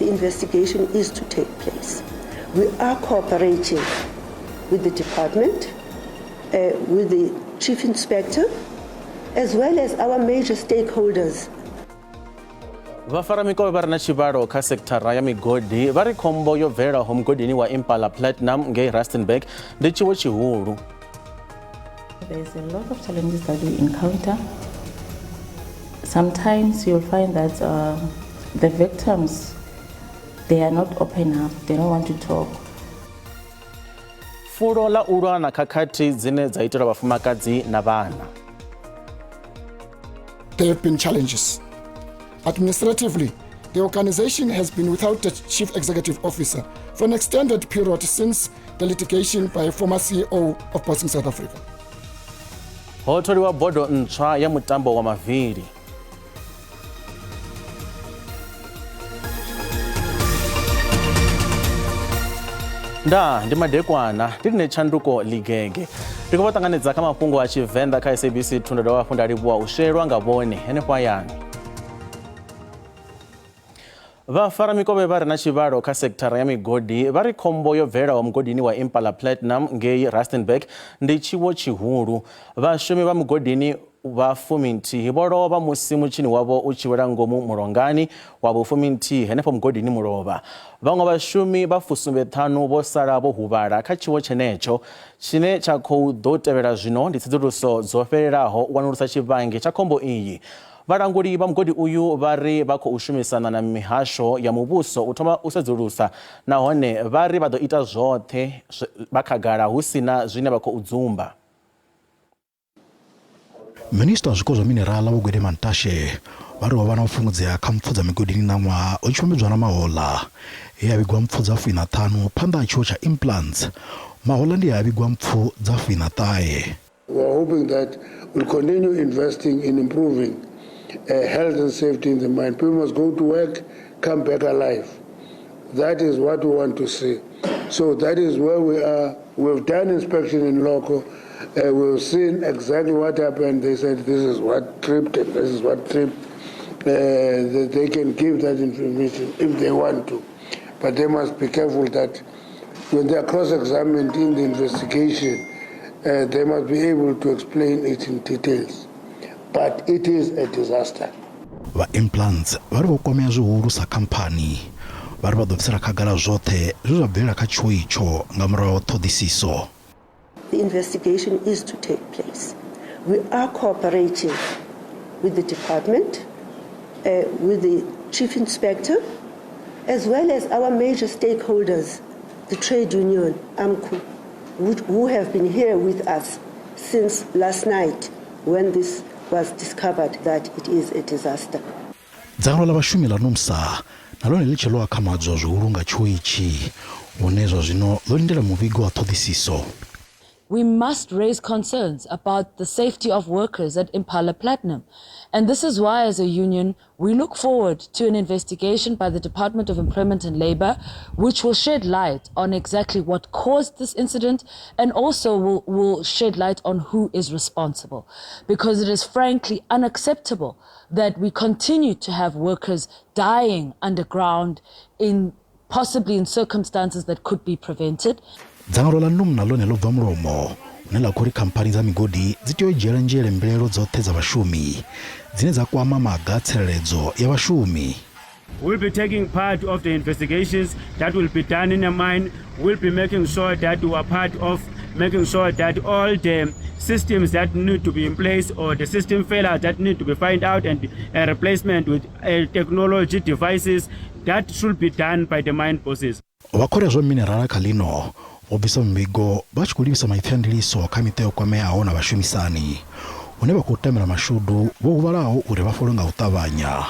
The investigation is to take place. We are cooperating with the department, with the chief inspector, as well as our major stakeholders. Vhafaramikovhe vha re na tshivhalo kha sekithara ya migodi vha ri khombo yo bvelelaho mugodini wa Impala Platinum ngei Rustenburg ndi tshiwo tshihulu. There's a lot of challenges that we encounter. Sometimes you'll find that the victims, they are not open up, they don't want to talk. Fulo ḽa u lwa na khakhathi dzine dza itelwa vhafumakadzi na vhana. There have been challenges. Administratively, the organization has been without a chief executive officer for an extended period since the litigation by a former CEO of Boxing South Africa. Ho tholiwa bodo ntswa ya mutambo wa mavili. Nda ndi madekwana ndi line tshanduko ligege ndi khou vha ṱanganedza kha mafhungo a Tshivenḓa kha SABC 2. Ndo dovha hafhu nda livhuwa u shelwa nga vhone henefho hayani. Vhafaramikovhe vha re na tshivhalo kha sekithara ya migodi vha ri khombo yo bvelelaho mugodini wa Impala Platinum ngei Rustenburg ndi tshiwo tshihulu. Vhashumi vha mugodini vha fuminthihi vho lovha musi mutshini wavho u tshi wela ngomu mulongani wa vhufuminthihi henefho mugodini mulovha. Vhaṅwe vhashumi vha fusumbe-ṱhanu vho sala vho huvhala kha tshiwo tshenetsho. Tshine tsha khou ḓo tevhela zwino ndi tsedzuluso dzo fhelelaho u wanulusa tshivhangi tsha khombo iyi. Vhalanguli vha mugodi uyu vha ri vha khou shumisana na mihasho ya muvhuso u thoma u sedzulusa nahone vha ri vha ḓo ita zwoṱhe vha khagala hu si na zwine vha khou dzumba. Minisiṱa wa zwiko zwa minerala Vho Gwede Mantashe vha ri ho vha na u fhungudzea kha mpfu dza migodini ṋaṅwaha hu tshi vhambedzwa na mahoḽa he ha vhigwa mpfu dza fuiṋa-ṱhanu phanḓa ha tshiwo tsha implants. Mahoḽa ndi he ha vhigwa mpfu dza fuiṋa-ṱahe. We are hoping that we'll continue investing in improving health and safety in the mine. People must go to work, come back alive. That is what we want to see. So that is where we are. We've done inspection in loco. We've seen exactly what happened. They said this is what tripped and this is what tripped. They can give that information if they want to. But they must be careful that when they are cross-examined in the investigation, they must be able to explain it in details. But it is a disaster. Vha Implants vha ri vho kwamea zwihulu sa khamphani. Vha ri vha ḓo bvisela khagala zwoṱhe zwe zwa bvelela kha tshiwo itsho nga murahu ha ṱhoḓisiso. The investigation is to take place. We are cooperating with the department, with the chief inspector, as well as our major stakeholders, the trade union, AMCU, who have been here with us since last night when this was discovered that it is a disaster. Dzangano ḽa vhashumi ḽa NUMSA na ḽone ḽi tshe ḽo akhamadzwa zwihulu nga tshiwo itshi, hune zwa zwino ḽo lindela muvhigo wa ṱhoḓisiso. We must raise concerns about the safety of workers at Impala Platinum. And this is why, as a union, we look forward to an investigation by the Department of Employment and Labour, which will shed light on exactly what caused this incident and also will shed light on who is responsible. Because it is frankly unacceptable that we continue to have workers dying underground in possibly in circumstances that could be prevented. Dzangano ḽa NUM na ḽone ḽo bva mulomo hune ḽa khou ri khamphani dza migodi dzi tea u dzhiela nzhele mbilaelo dzoṱhe dza vhashumi dzine dza kwama maga a tsireledzo ya vhashumi. We'll be taking part of the investigations that will be done in the mine. We'll be making sure that we are part of making sure that all the systems that need to be in place or the system failures that need to be found out and a replacement with technology devices that should be done by the mine bosses. Vha khoro ya zwa minerala kha ḽino vho bvisa muvhigo vha tshi khou livhisa maipfi a ndiliso kha miṱa yo kwameaho na vhashumisani hune vha khou tamela mashudu vho huvhalaho uri vha fhole nga u ṱavhanya.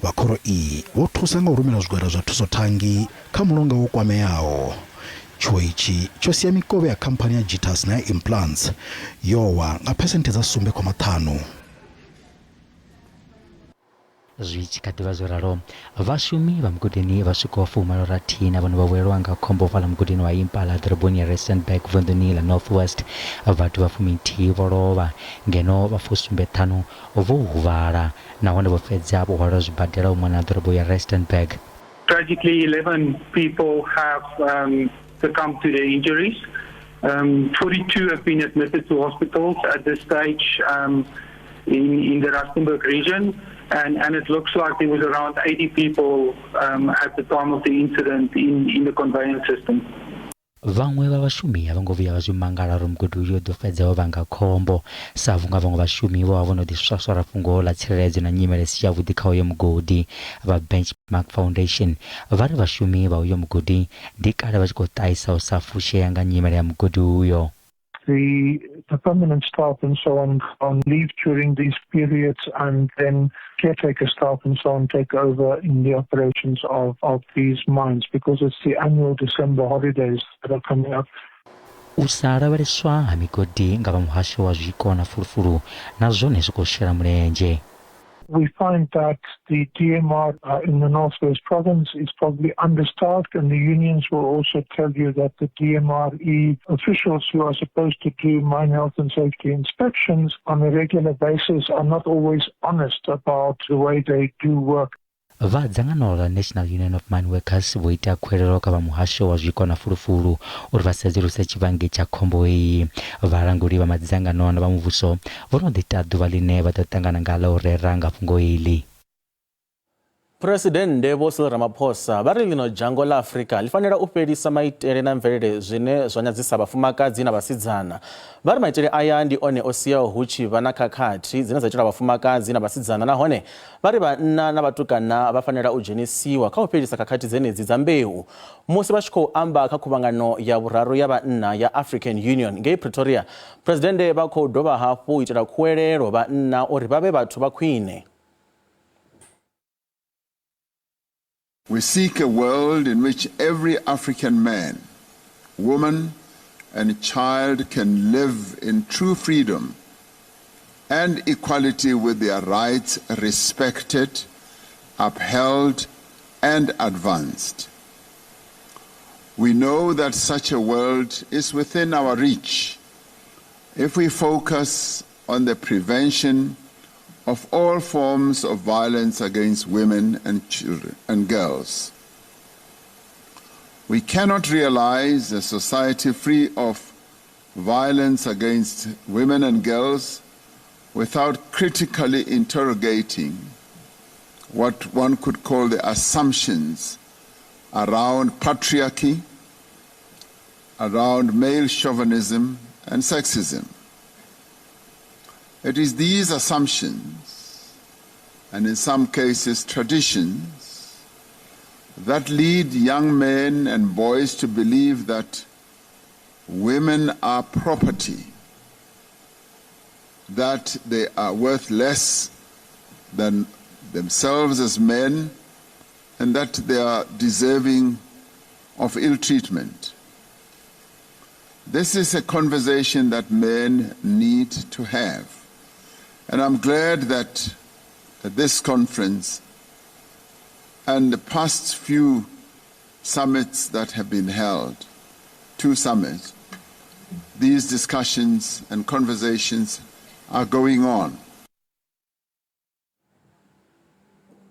Vha khoro iyi vho thusa nga u rumela zwigwada zwa thusothangi kha mulonga wo kwameaho. Tshiwo itshi tsho sia mikovhe ya khamphani ya Jeeters na ya Implants yo wa nga phesenthe dza 7.5. Zwi tshi kha ḓi vha zwo ralo, vhashumi vha mugodini vha swikaho fumalo rathi na vhone vho welwa nga khombo fhaḽa mugodini wa Impala ḓoroboni ya Rustenburg vunḓuni ḽa North West. Vhathu vha fuminthihi vho lovha ngeno vha fusumbe ṱhanu vho huvhala nahone vho fhedza vho hwalelwa zwibadela u mona na ḓorobo ya Rustenburg. Tragically, 11 people have succumbed to their injuries. 42 have been admitted to hospitals at this stage in the Rustenburg region. And it looks like there was around 80 people at the time of the incident in the conveyance system. Vhaṅwe vha vhashumi a vho ngo vhuya vha zwi mangala uri mugodi uyo u ḓo fhedza wo vhanga khombo, sa vhunga vhaṅwe vhashumi vho vha vho no ḓi swaswara fhungo ḽa tsireledzo na nyimele si yavhuḓi kha uyo mugodi. Vha Benchmark Foundation vha ri vhashumi vha uyo mugodi ndi kale vha tshi khou ṱahisa u sa fushea nga nyimele ya mugodi uyo. The permanent staff and so on on leave during these periods, and then caretaker staff and so on take over in the operations of these mines, because it's the annual December holidays that are coming up. U sa lavheleswa ha migodi nga vha muhasho wa zwiko na fulufulu na zwone zwi khou shela mulenzhe. We find that the DMR in the Northwest Province is probably understaffed, and the unions will also tell you that the DMRE officials who are supposed to do mine health and safety inspections on a regular basis are not always honest about the way they do work. Vha dzangano ḽa National Union of Mine Workers vho ita khuwelelo kha vha muhasho wa zwiko na fulufulu uri vha sedzuluse tshivhangi tsha khombo iyi. Vhalanguli vha madzangano na vha muvhuso vho no ḓi ta ḓuvha ḽine vha ḓo ṱangana ngaḽo u rera nga fhungo iḽi. Phresidennde Vho Cyril Ramaphosa vha ri ḽino dzhango ḽa Afrika ḽi fanela u fhelisa maitele na mvelele zwine zwa nyadzisa vhafumakadzi na vhasidzana. Vha ri maitele aya ndi one o siaho hu tshi vha na khakhathi dzine dza itelwa vhafumakadzi na vhasidzana, nahone vha ri vhanna na vhatukana vha fanela u dzhenisiwa kha u fhelisa khakhathi dzenedzi dza mbeu. Musi vha tshi khou amba kha khuvhangano ya vhuraru ya vhanna ya African Union ngei Pretoria, Phresidennde vha khou dovha hafhu u itela khuwelelo vhanna uri vha vhe vhathu vha khwine. We seek a world in which every African man, woman, and child can live in true freedom and equality, with their rights respected, upheld, and advanced. We know that such a world is within our reach if we focus on the prevention of all forms of violence against women and children and girls. We cannot realize a society free of violence against women and girls without critically interrogating what one could call the assumptions around patriarchy, around male chauvinism and sexism. It is these assumptions, and in some cases traditions, that lead young men and boys to believe that women are property, that they are worth less than themselves as men, and that they are deserving of ill treatment. This is a conversation that men need to have. And I'm glad that at this conference and the past few summits that have been held, 2 summits, these discussions and conversations are going on.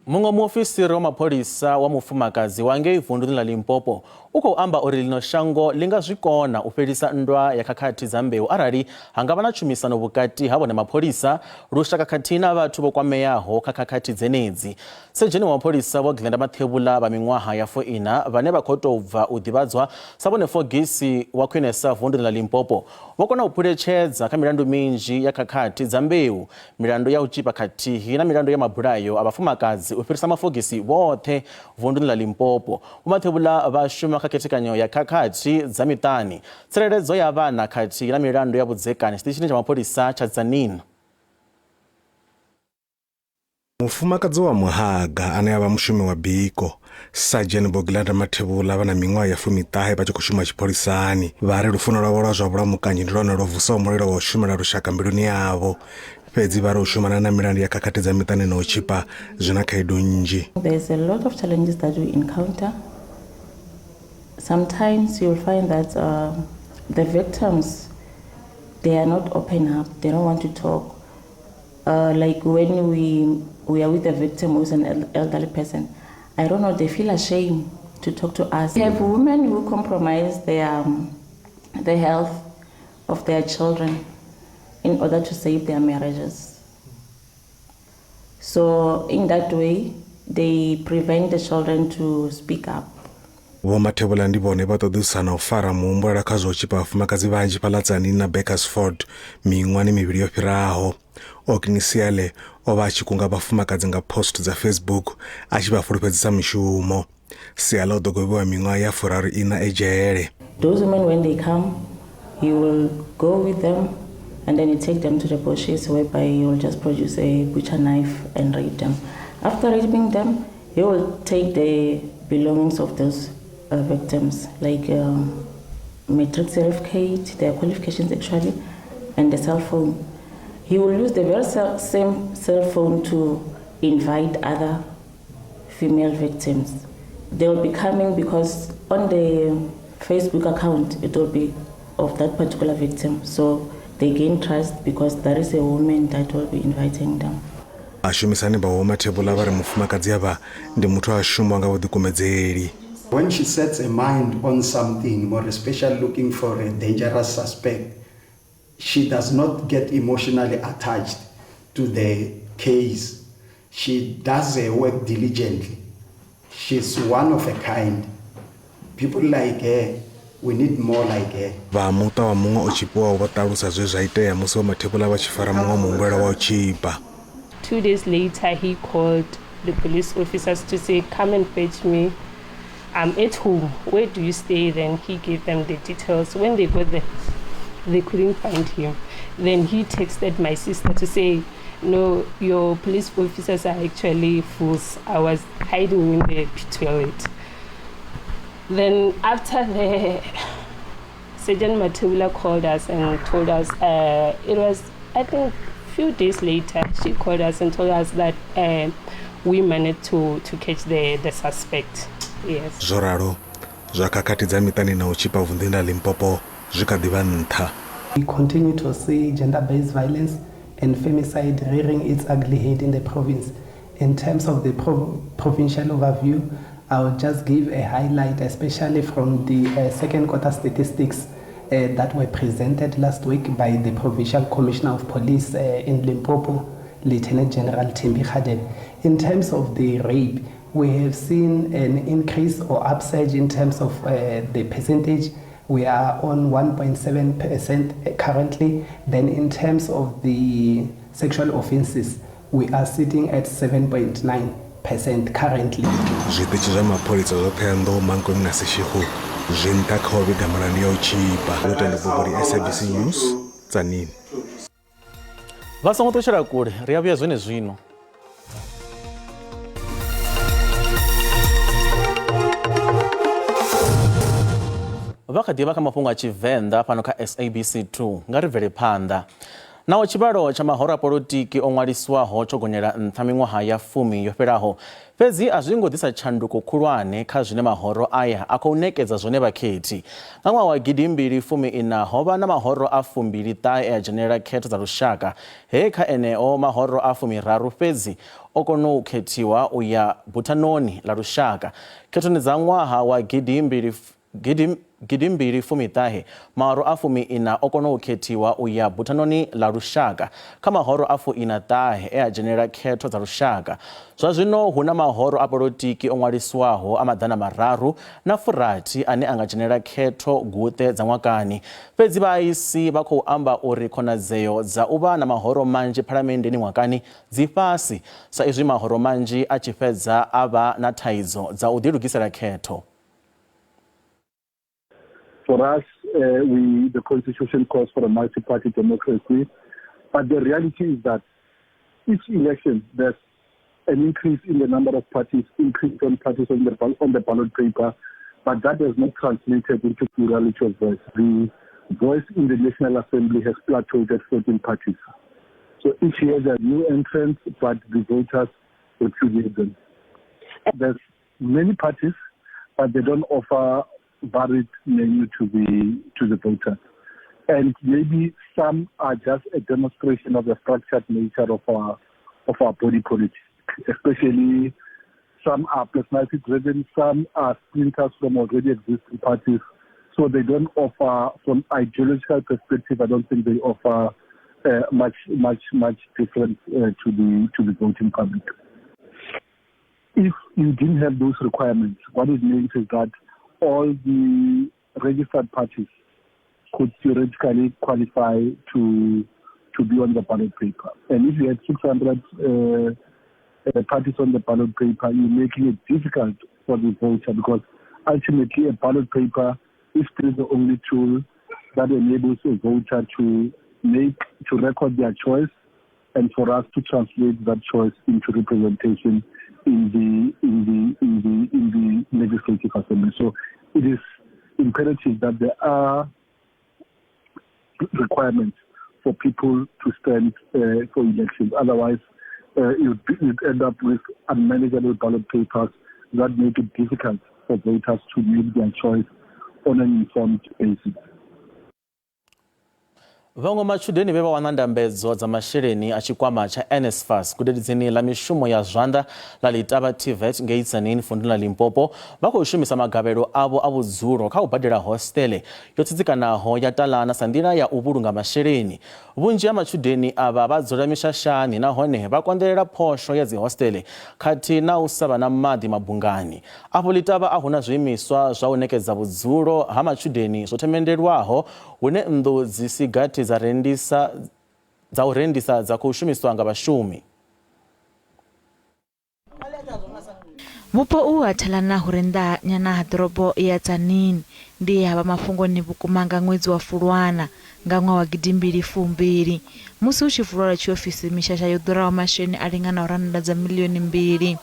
Muṅwe muofisiri wa mapholisa wa mufumakadzi wa ngei vunduni ḽa Limpopo u khou amba uri ḽino shango ḽi nga zwi kona u fhelisa nndwa ya khakhathi dza mbeu arali ha nga vha na tshumisano vhukati ha vhone mapholisa, lushaka khathihi na vhathu vho kwameaho kha khakhathi dzenedzi. Sedzheni wa mapholisa Vho Glenda Mathebula vha miṅwaha ya 40 vhane vha khou tou bva u ḓivhadzwa sa vhone fogisi wa khwinesa vunduni ḽa Limpopo vho kona u phuletshedza kha milandu minzhi ya khakhathi dza mbeu, milandu ya u tzhipa khathihi na milandu ya mabulayo a vhafumakadzi u fhirisa mafogisi vhoṱhe vunduni ḽa Limpopo. Vho Mathebula vha shuma kha khethekanyo ya khakhathi dza miṱani, tsireledzo ya vhana khathihi na milandu ya vhudzekani tshiṱitshini tsha mapholisa tsha Tzaneen. Mufumakadzi wa Muhaga ane a vha mushumi wa biko, Sergeant Vho Glenda Mathebula vha na miṅwaha ya 90 vha tshi khou shuma tshipholisani. Vha ri lufuno lwavho lwa zwa vhulamukanyi ndi lwone lwo vusaho mulilo wa u shumela lushaka mbiluni yavho. Fhedzi vha ri u shumana na milandu ya khakhathi dza miṱani na u tzhipa zwi na khaedu nnzhi. There's a lot of challenges that we encounter. Sometimes you'll find that the victims, they are not open up, they don't want to talk. Like when we are with a victim who's an elderly person, I don't know, they feel ashamed to talk to us. We have women who compromise their the health of their children in order to save their marriages. So in that way, they prevent the children to speak up. Vho Mathebula ndi vhone vha ṱoḓisisa na u fara muhumbulelwa kha zwa u tzhipa vhafumakadzi vhanzhi fhaḽa Tzaneen na Bakersford miṅwahani mivhili yo fhiraho. Orkney Siale o vha a tshi kunga vhafumakadzi nga post dza Facebook a tshi vha fulufhedzisa mishumo. Siale o ḓo gwevhiwa miṅwaha ya 34 e dzhele. Those women, when they come, he will go with them and then he take them to the bushes whereby he will just produce a butcher knife and rape them. After raping them, he will take the belongings of those victims, like matric certificate, their qualifications actually, and the cell phone. He will use the very same cell phone to invite other female victims. They will be coming because on the Facebook account, it will be of that particular victim. So they gain trust because there is a woman that will be inviting them. Vhashumisani vha Vho Mathebula vha ri mufumakadzi avha ndi muthu a shuma nga vhuḓikumedzeli. When she sets a mind on something, more especially looking for a dangerous suspect, she does not get emotionally attached to the case. She does her work diligently. She's one of a kind. People like her, we need more like her. Vha muṱa wa muṅwe o tzhipiwaho vho ṱalusa zwe zwa itea musi Vho Mathebula vha tshi fara muṅwe muhumbulelwa wa u tzhipa. 2 days later, he called the police officers to say, come and fetch me. I'm at home. Where do you stay? Then he gave them the details. When they got there, they couldn't find him. Then he texted my sister to say, no, your police officers are actually fools. I was hiding in the toilet. Then after the Sergeant Mathebula called us and told us, it was, I think, a few days later, she called us and told us that we managed to catch the suspect. Yes. Zwo ralo, zwa khakhathi dza miṱani na u tzhipa vunḓuni ḽa Limpopo zwi kha ḓi vha nṱha. We continue to see gender-based violence and femicide rearing its ugly head in the province. In terms of the provincial overview, I will just give a highlight, especially from the second quarter statistics that were presented last week by the Provincial Commissioner of Police in Limpopo, Lieutenant General Thembi Kgadebe. In terms of the rape, we have seen an increase or upsurge in terms of the percentage. We are on 1.7% currently. Then in terms of the sexual offenses, we are sitting at 7.9% currently. Zwiṱitshi zwa mapholisa zwa Thohoyandou, Mankweng na Seshego zwi nṱha kha u vhiga milandu ya u tzhipa. Lutendo Bobodi, SABC News, Tzaneen. Vha songo ṱutshela kule, ri a vhuya zwenezwino. Vha kha ḓivha kha mafhungo a Tshivenḓa fhano kha SABC 2 nga ri bvele phanḓa. Naho tshivhalo tsha mahoro a polotiki o ṅwaliswaho tsho gonyela nṱha miṅwaha ya 10 yo fhelaho, fhedzi a zwi ngo ḓisa tshanduko khulwane kha zwine mahoro aya a khou ṋekedza zwone vhakhethi. Nga ṅwaha wa 2014 ho vha na mahoro a 29 e a dzhenela khetho dza lushaka, he kha eneo mahoro a 13 fhedzi o kona u khethiwa u ya buthanoni ḽa lushaka. Khethoni dza ṅwaha wa 2019 mahoro a 14 o kona u khethiwa u ya buthanoni ḽa lushaka kha mahoro a 49 e a dzhenela khetho dza lushaka. Zwa zwino hu na mahoro a polotiki o ṅwaliswaho a 360 ane a nga dzhenela khetho guṱe dza ṅwakani. Fhedzi vha IEC vha khou amba uri khonadzeo dza u vha na mahoro manzhi phalamenndeni ṅwakani dzi fhasi, sa izwi mahoro manzhi a tshi fhedza a vha na thaidzo dza u ḓilugisela khetho. For us, the Constitution calls for a multi-party democracy, but the reality is that each election there's an increase in the number of parties, increase on parties on the ballot paper, but that has not translated into plurality of voice. The voice in the National Assembly has plateaued at 14 parties. So each year there are new entrants, but the voters repudiate them. There's many parties, but they don't offer varied menu to the voters. And maybe some are just a demonstration of the fractured nature of our body politics, especially Some are personality driven, some are splinters from already existing parties. So they don't offer, from ideological perspective, I don't think they offer much, much, much difference to the voting public. If you didn't have those requirements, what it means is that all the registered parties could theoretically qualify to be on the ballot paper. And if you had 600 parties on the ballot paper, you're making it difficult for the voter, because ultimately a ballot paper is still the only tool that enables a voter to record their choice, and for us to translate that choice into representation in the Legislative Assembly. So it is imperative that there are requirements for people to stand for elections. Otherwise, you'd end up with unmanageable ballot papers that make it difficult for voters to make their choice on an informed basis. Vhaṅwe matshudeni vhe vha wana ndambedzo dza masheleni a tshikwama tsha NSFAS gudedzini ḽa mishumo ya zwanḓa ḽa Litavha TVET ngei Tzaneen vunduni ḽa Limpopo vha khou shumisa magavhelo avho a vhudzulo kha u badela hostele yo tsitsikanaho ya Talana sa nḓila ya u vhulunga masheleni. Vhunzhi ha matshudeni avha vha dzula mishashani nahone vha konḓelela phosho ya dzi hostele khathihi na u sa vha na maḓi mabungani. Afho Litavha a huna zwiimiswa zwa u nekedza vhudzulo ha matshudeni zwo themendelwaho hune nnḓu dzi si gathi dza u rendisa dza khou shumiswa nga vhashumi. Vhupo uhu ha Thalana hu re nnḓa nyana ha ḓorobo ya Tzaneen ndi he ha vha mafhungoni vhukuma nga ṅwedzi wa Fulwana nga ṅwaha wa 2020 musi hu tshi vulwa lwa tshiofisi mishasha yo ḓuraho masheleni a linganaho rannda dza miḽioni mbili.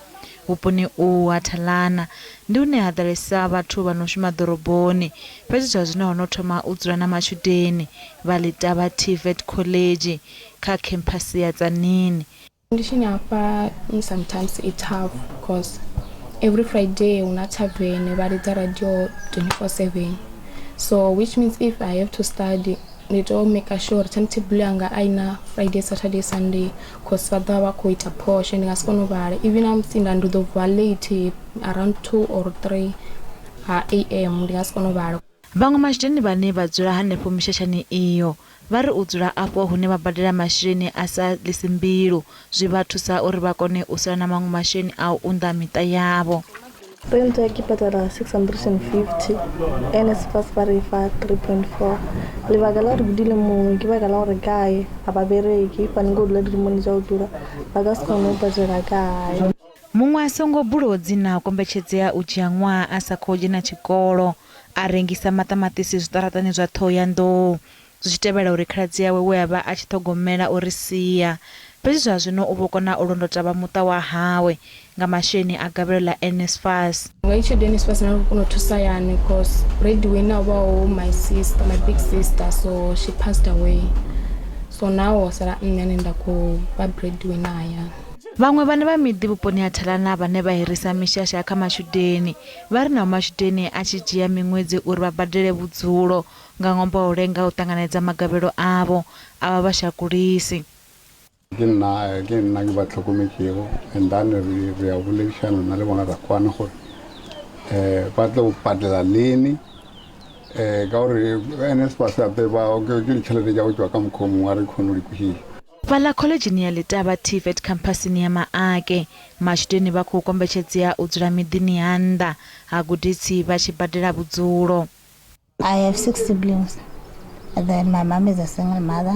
Vhuponi uhu ha Thalana ndi hune ha ḓalesa vhathu vha no shuma ḓoroboni, fhedzi zwa zwino ho no thoma u dzula na matshudeni vha Litavha TVET College kha khemphasi ya Tzaneen. Condition hafha sometimes i tough because every Friday huna tavern vha lidza radio 24/7, so which means if I have to study ndi tea u make sure uri timetable yanga a ina Friday, Saturday, Sunday, cause vha ḓovha vha khou ita phosho, ndi nga si kone u vhala. Even na musi nda ndi ḓo vuwa late around 2 or 3 am, ndi nga si kone u vhala. Vhaṅwe matshudeni vhane vha dzula hanefho mishashani iyo vha ri u dzula afho hune vha badela masheleni a sa ḽisi mbilu zwi vha thusa uri vha kone u sala na maṅwe masheleni a u unḓa miṱa yavho. Rent ya ke patala 650, NSFAS ba re fa 3.4. Lebaka la gore ke dule mongwe ke baka la gore kae ga ba bereke, fane ko dula dirimone tsa go tura ba ka se kgone go patela kae. Muṅwe a songo buliwaho dzina o kombetshedzea u dzhia ṅwaha a sa khou dzhena tshikolo, a rengisa maṱamaṱisi zwiṱaraṱani zwa Ṱhohoyanḓou, zwi tshi tevhela uri khaladzi awe we a vha a tshi ṱhogomela o ri sia. Fhedzi zwa zwino u vho kona u londota vha muṱa wa hawe nga masheleni a gavhelo ḽa NSFAS. Nga i tshelede ya NSFAS na kona u thusa yani, cause breadwinner wa ho my sister, my big sister, so she passed away, so now ho sala nṋe ane nda khou vha breadwinner hayani. Vhaṅwe vhana vha miḓi vhuponi ha Thalana vhane vha hirisa mishasha kha matshudeni vha ri naho matshudeni a tshi dzhia miṅwedzi uri vha badele vhudzulo nga ṅwambo wa u lenga u ṱanganedza magavhelo avho, a vha vha shakulisi. Ke nna ke nna ke ba tlhokometšego, and then re a boledišana nna le bona ra kwana gore ba tlo patela lene, ka gore NSFAS gape ba ke ditšhelete tša go tšwa ka mokgwa o mongwe, a re kgone go di kwešiša. Fhaḽa khoḽedzhini ya Litavha TVET khamphasini ya Maake, matshudeni vha khou kombetshedzea u dzula miḓini ya nnḓa ha gudisi vha tshi badela vhudzulo. I have 6 siblings. Then my mom is a single mother.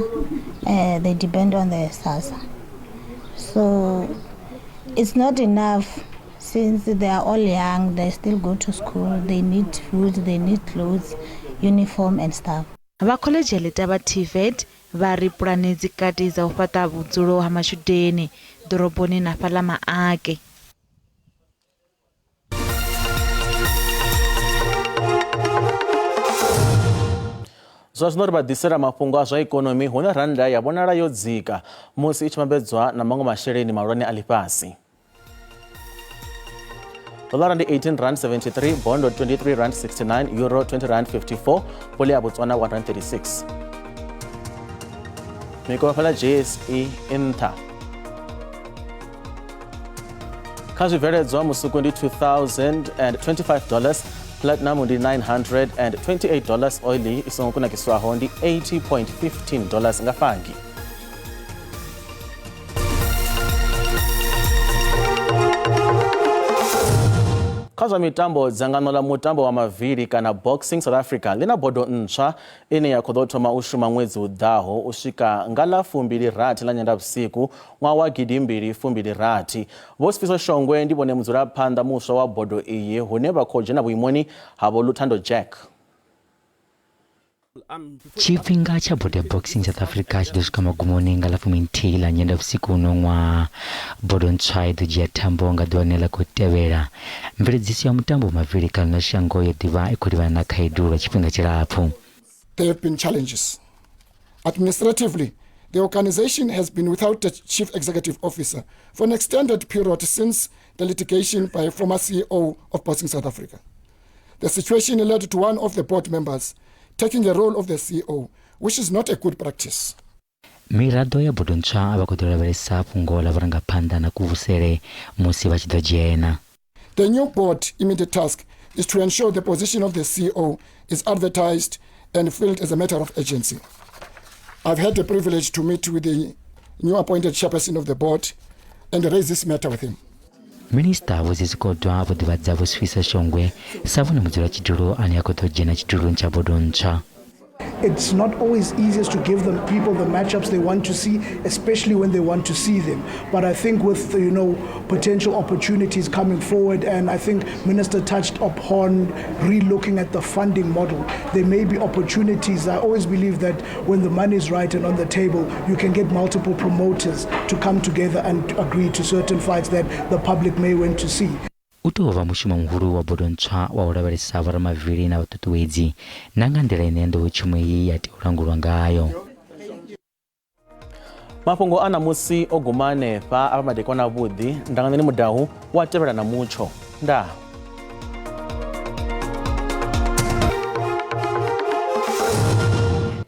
They depend on the SASSA. So it's not enough since they are all young, they still go to school, they need food, they need clothes, uniform and stuff. Vha khoḽedzhi ya Litavha TVET vha ri pulane dzi kati dza u fhaṱa vhudzulo ha matshudeni ḓoroboni na fhaḽa Maake. Zwa zwino ri vha ḓisela mafhungo a zwa ikonomi hune rannda ya vhonala yo dzika musi i tshi vhambedzwa na maṅwe masheleni mahulwane a ḽifhasi. Dollara ndi 18 rand 73, bondo 23 rand 69, euro 20 rand 54, pole ya Botswana 1 rand 36. Mikovhe fhaḽa JSE i nṱha. Kha zwibveledzwa musuku ndi $2025, platinum ndi $928, oili i songo kunakiswaho ndi $80.15 nga fangi. Kha zwa mitambo, dzangano ḽa mutambo wa mavili kana Boxing South Africa ḽi na bodo ntswa ine ya khou ḓo thoma u shuma ṅwedzi u ḓaho u swika nga ḽa 26 ḽa Nyendavhusiku ṅwaha wa 2026. Vho Sifiso Shongwe ndi vhone mudzulaphanḓa muswa wa bodo iyi hune vha khou dzhena vhuimoni ha Vho Luthando Jack. Tshifhinga tsha bodo ya Boxing South Africa tshi ḓo swika magumoni nga ḽa 11 ḽa Nyendavhusiku uno ṅwaha. Bodo ntswa i ḓo dzhia thambo nga ḓuvha ḽine ḽa khou tevhela. Mveledziso ya mutambo wa mavili kha ḽino shango yo ḓivha i khou livhana na khaedu lwa tshifhinga tshilapfu. There have been challenges. Administratively, the organization has been without a chief executive officer for an extended period since the litigation by a former CEO of Boxing South Africa. The situation led to one of the board members taking the role of the CEO, which is not a good practice. Miraḓo ya bodo ntswa vha khou ḓo lavhelesa fhungo ḽa vhurangaphanḓa na kuvhusele musi vha tshi ḓo dzhena. The new board immediate task is to ensure the position of the CEO is advertised and filled as a matter of urgency. I've had the privilege to meet with the new appointed chairperson of the board and raise this matter with him. Minisiṱa Vho Zizi Kodwa vho ḓivhadza Vho Sifiso Shongwe sa vhone mudzulatshidulo ane a khou ḓo dzhena tshiduloni tsha bodo ntswa. It's not always easiest to give the people the matchups they want to see, especially when they want to see them. But I think with potential opportunities coming forward, and I think Minister touched upon re-looking at the funding model, there may be opportunities. I always believe that when the money is right and on the table, you can get multiple promoters to come together and agree to certain fights that the public may want to see. U tou vha mushumo muhulu wa bodo ntswa wa u lavhelesa vhoramavili na vhaṱuṱuwedzi na nga nḓila ine nḓowetshumo iyi ya tea u langulwa ngayo. Mafhungo a ṋamusi o guma hanefha a vha madekwana avhuḓi. Ndanganeni Mudahu wa tevhela na mutsho. Ndaa.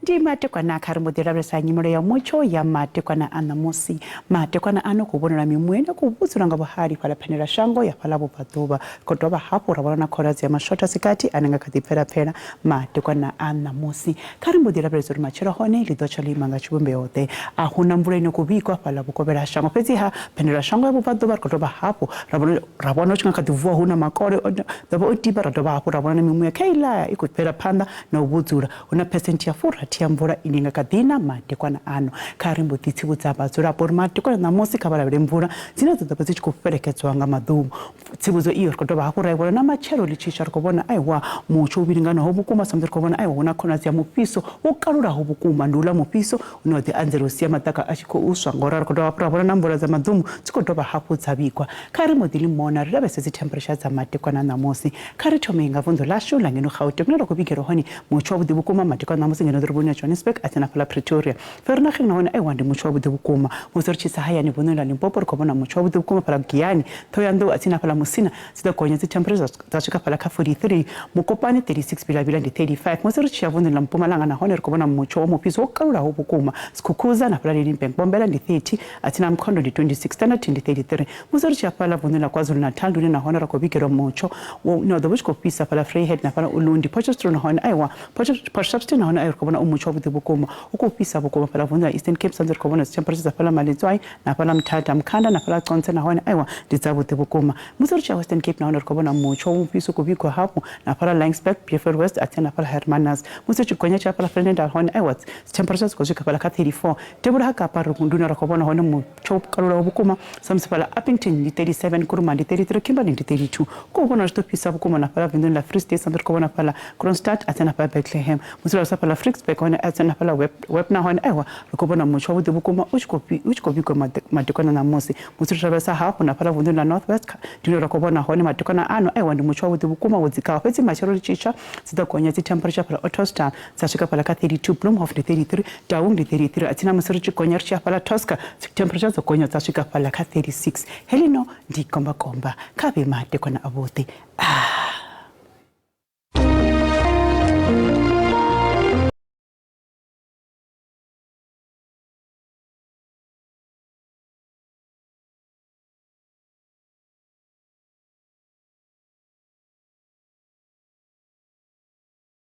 Ndi matekwana kha ri mbo ḓi lavhelesa nyimelo ya mutsho ya matekwana a ṋamusi. Matekwana ano khou vhonala mimuya ine khou vhudzula nga vhuhali fhaḽa phenela shango ya fhaḽa vhubvaḓuvha. Ri khou dovha hafhu ra vhona na khonadzeo ya mashotha sikati ane nga kha ḓi bvelapfela matekwana a ṋamusi. Kha ri mbo ḓi lavhelesa uri matshelo hone ḽi ḓo tsha ḽo ima nga tshivhumbeo ḓe. A hu na mvula ine khou vhigwa fhaḽa vhukovhela ha shango, fhedziha phenela shango ya vhubvaḓuvha ri khou dovha hafhu ra vhona hu tshi nga kha ḓi vuwa hu na makole o ḓovha o tiba, ra dovha hafhu ra vhona na mimuya kha iḽa i khou bvela phanḓa na u vhudzula. Hu na phesenthe ya 60 ya mvula ine nga kha ḓi na madekwana ano. Kha ri mbo ḓi tsivhudza vhadzulapo uri madekwana ṋamusi kha vha lavhele mvula dzine dza ḓo vha dzi tshi khou fhelekedzwa nga maḓumbu. Tsivhudzo iyo ri khou dovha hafhu ra i vhona na matshelo ḽi tshi swa. Ri khou vhona aiwa mutsho u vhilinganaho vhukuma sa musi ri khou vhona aiwa hu na khonadzeo ya mufhiso wo kalulaho vhukuma. Ndi uḽa mufhiso une wa ḓi anzela u sia maḓaka a tshi khou swa. Ngauralo ri khou dovha hafhu ra vhona na mvula dza maḓumbu dzi khou dovha hafhu dza vhigwa. Kha ri mbo ḓi ḽi mona ri lavhelese dzi temperature dza madekwana ṋamusi. Kha ri thome nga vunḓu ḽashu ḽa ngeno Gauteng hune ra khou vhigelwa hone mutsho wavhuḓi vhukuma madekwana ṋamusi ngeno ḓoroboni ya Johannesburg a tsini hafhaḽa Pretoria. Vereeniging nahone aiwa ndi mutsho wavhuḓi vhukuma. Musi ri tshi tsa hayani vunḓuni ḽa Limpopo ri khou vhona mutsho wavhuḓi vhukuma fhaḽa Giyani, Thohoyandou a tsini hafhaḽa Musina dzi ḓo gonya dzi temperature dza swika fhaḽa kha 43, Mokopane 36, Vilavila ndi 35. Musi ri tshi ya vunḓuni ḽa Mpumalanga nahone ri khou vhona mutsho wa mufhiso wo kalulaho vhukuma. Skukuza na fhaḽa Lydenburg, Mbombela ndi 30, a tsini ha Mkhondo ndi 26, Standerton ndi 33. Musi ri tshi ya fhaḽa vunḓuni ḽa KwaZulu-Natal ndi hune nahone ra khou vhigelwa mutsho une wa ḓo vha u tshi khou fhisa fhaḽa Vryheid na fhaḽa Ulundi, Potchefstroom nahone aiwa Port Shepstone nahone ri khou vhona u mutsho wavhuḓi vhukuma u khou fhisa vhukuma fhaḽa vunḓuni ḽa Eastern Cape sa ri khou vhona dzi temperature dza fhaḽa Maletswai na fhaḽa Mthatha, Mkhanda na fhaḽa Conse nahone aiwa ndi dzavhuḓi vhukuma. Musi ri tshi ya Western Cape nahone ri khou vhona mutsho wa mufhiso u khou vhigwa hafhu na fhaḽa Laingsburg, Beaufort West a tsini na fhaḽa Hermanus. Musi ri tshi gonya tshi ya fhaḽa Vredendal hone aiwa dzi temperature dzi khou swika fhaḽa kha 34. Devhula ha Kapa ndi hune ra khou vhona hone mutsho wo kalulaho vhukuma sa musi fhaḽa Upington ndi 37, Kuruman ndi 33, Kimberley ndi 32. Khou vhona zwi ḓo fhisa vhukuma na fhaḽa vunḓuni ḽa Free State sa musi ri khou vhona fhaḽa Kroonstad a tsini na fhaḽa Bethlehem. Musi ri sa fhaḽa Fricksburg hone a tsini na fhaḽa Webner hone aiwa ri khou vhona mutsho wavhuḓi vhukuma u tshi khou u tshi khou vhigwa madekwana ṋamusi. Musi ri tshi lavhelesa hafhu na fhaḽa vunḓuni ḽa North West ndi hune ra khou vhona hone madekwana ano aiwa ndi mutsho wavhuḓi vhukuma wo dzikaho fhedzi matshelo ri tshi tswa dzi ḓo gonya dzi temperature fhaḽa Ottosdal dza swika fhaḽa kha 32, Bloemhof ndi 33, Taung ndi 33 a tsini musi ri tshi gonya ri tshi ya fhaḽa Tosca dzi temperature dzo gonya dza swika fhaḽa kha 36. Heḽino ndi kombakomba kha vhe madekwana avhuḓi. Ah.